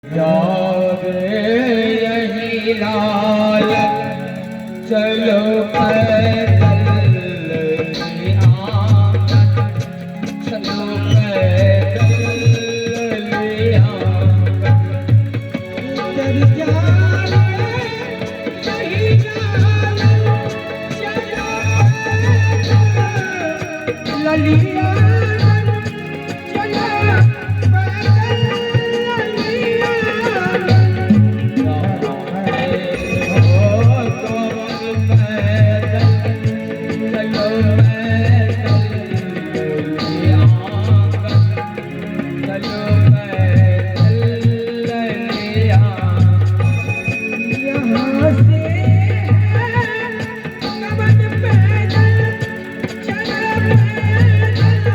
जावे यही लाल चलो पैदल आंगन, चलो पैदल आंगन। उतर जावे यही लाल चलो पैदल ललिया, चलो पैदल ललिया। हो कौन पैदल, चलो पैदल आंगन, चलो पैदल आंगन। यहाँ से है कमर पैदल, चलो पैदल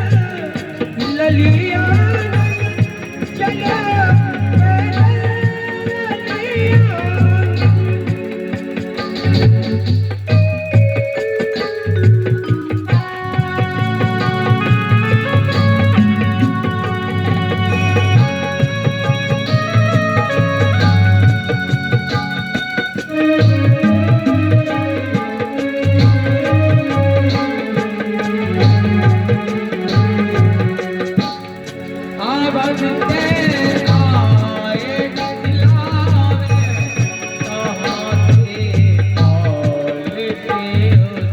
ललिया, चलो पैदल ललिया। आवत आए दिलावे, कहाँ थे कौल के उस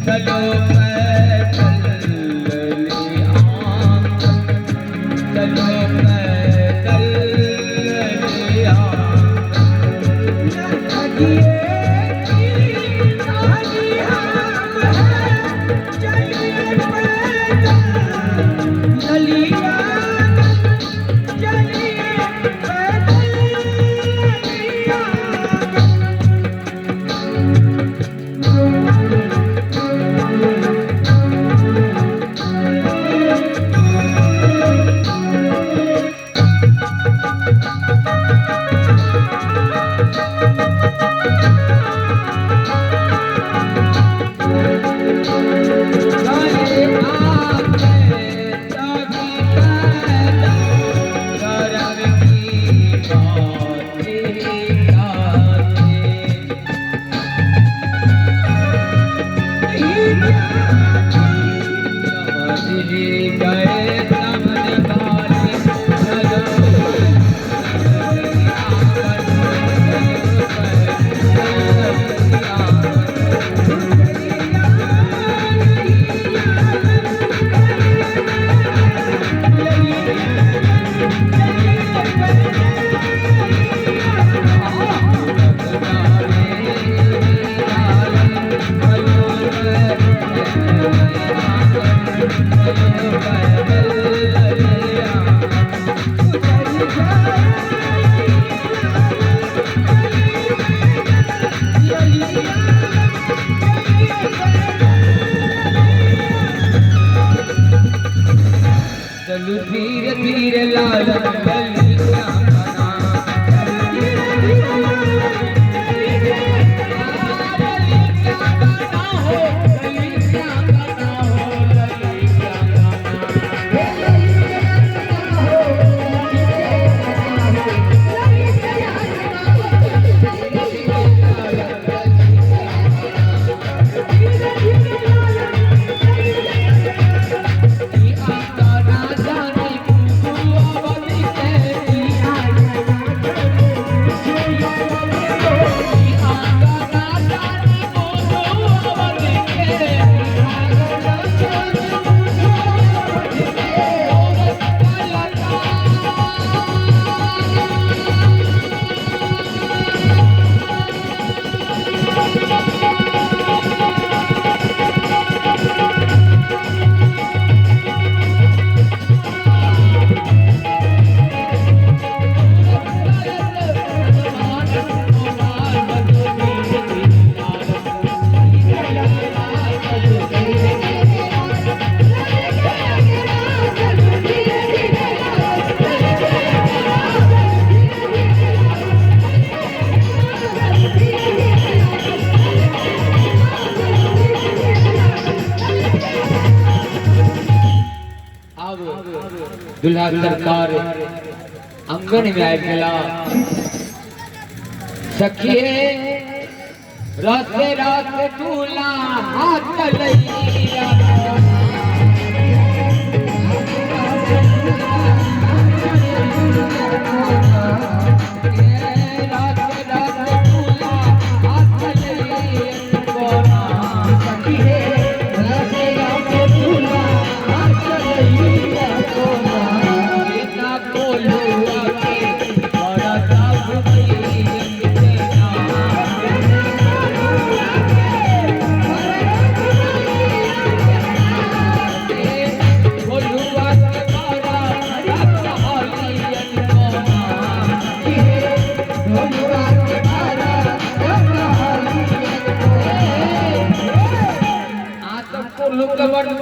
चलो पैदल आंगन, चलो पैदल आंगन। ललिया चलिए पैदल ललिया। चले आते तभी पैदल, करम की बात गाते। समझ गए समझ वाले, चलो आंगन, चलो पैदल आंगन। चलो धीरे धीरे लाल ललिया बना, ललिया बना हो, ललिया बना हो, ललिया बना। राजा ने कुकु अवधि के आब दुल्हा सरकार आंगन में आबि गेला। सखिए रस रस दूल्हा हाथ लैया।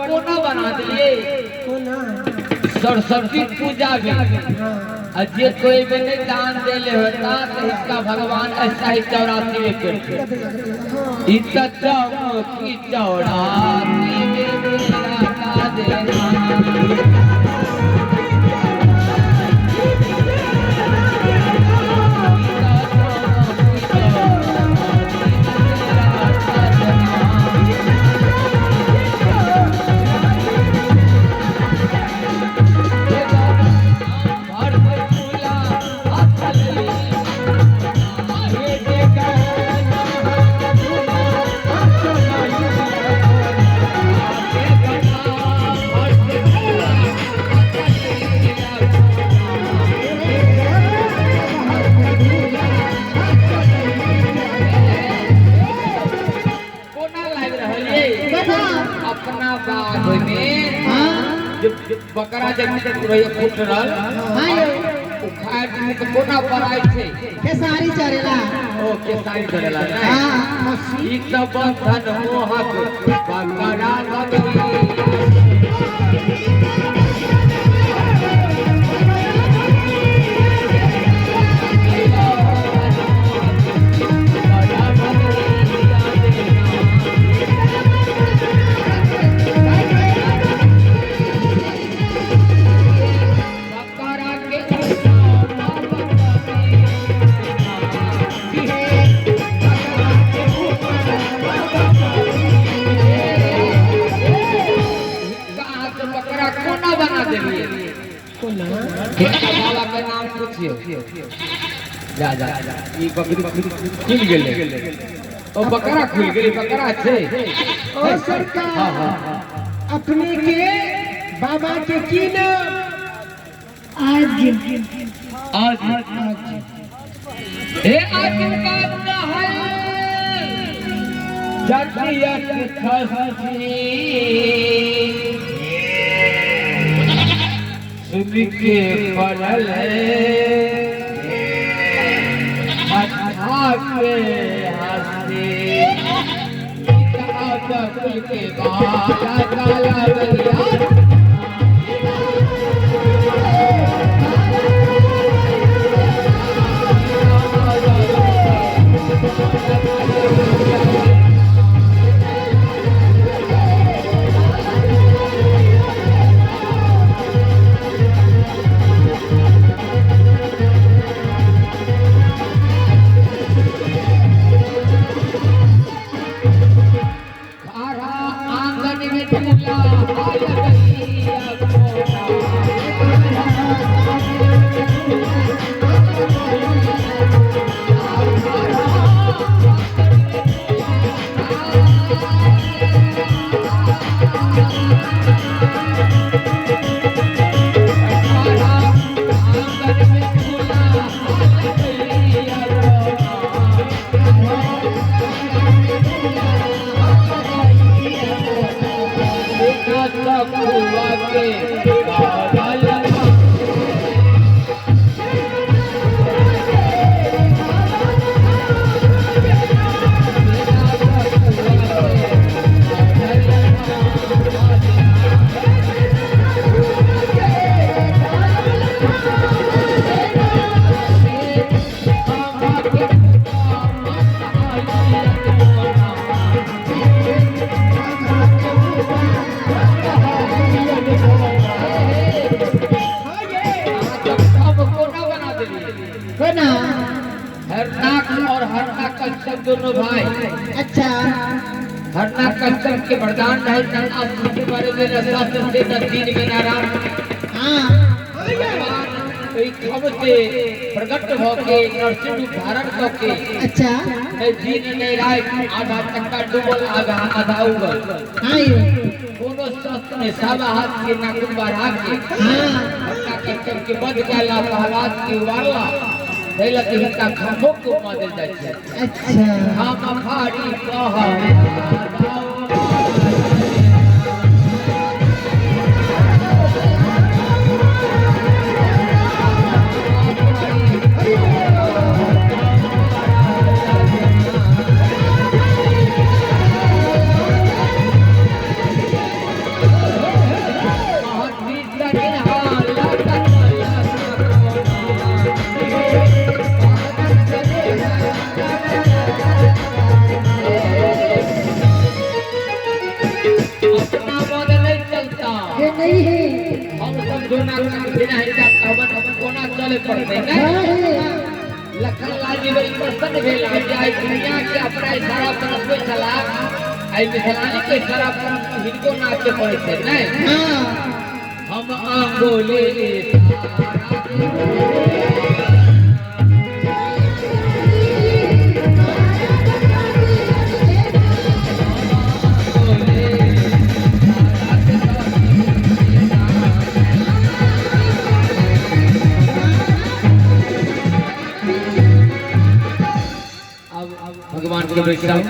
कोना बना दिए सरस्वती पूजा भी जे कोई में नहीं दान देले होता तो इसका भगवान ऐसा ही 84 में करते। चौकी 84 में मेरा देना। अपना बाग में बकरा जब फूट रहल उखाड़ के कोना पर आय छै खेसारी चरेला। ओ खेसारी चरेला नहीं। ई त बंधन मोहक बकरा बाबा के नाम पूछियो। जा जा ई बकरी खुल गेलै। ओ बकरा खुल गेलै। बकरा छै। ओ सरकार अपने के बाबा के की नाम? आज आज हे आज का है जटियत खसी सुन के पड़ल हंसा के हंसी कुल के बाला काला बलिया। Oh, के वरदान रहे न अस्त्र पर न शास्त्र से न दिन में न रात। हाँ। भगवान ओहि खब से प्रकट भ के नरसिंह रूप धारण क के अच्छा। नहीं दिन नहीं रात, आधा चक्का डूबल आधा आधा उगल। हाँ यो। कोनो शस्त्र में सब हाथ के नाखून बढ़ा के हाँ। हरका के बध कैला, प्रहलाद के उबारला, तै लऽ के हिनका खम्भो के उपमा देल जाइ छै। अच्छा। हम फाड़ी कह अपना मन नहीं चलता। ये नहीं है। हम सब जोना बिना हिनका कहबन कोना चले पड़तै नहीं। हाँ है। लखन लाल जी बड़ी प्रसन्न भेल जे आइ दुनिया के अपना इशारा पर नचबै छला, आइ मिथिलानी के इशारा पर हिनको नाचे पड़ै छै नहीं। हाँ। हम अंगोले अब भगवान के बैठाओ,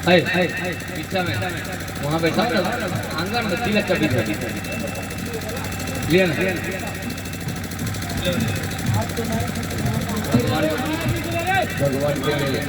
पीछा में वहां बैठाओ ना, आंगन में तिलक का बीच लिया ना। भगवान भगवान के ले।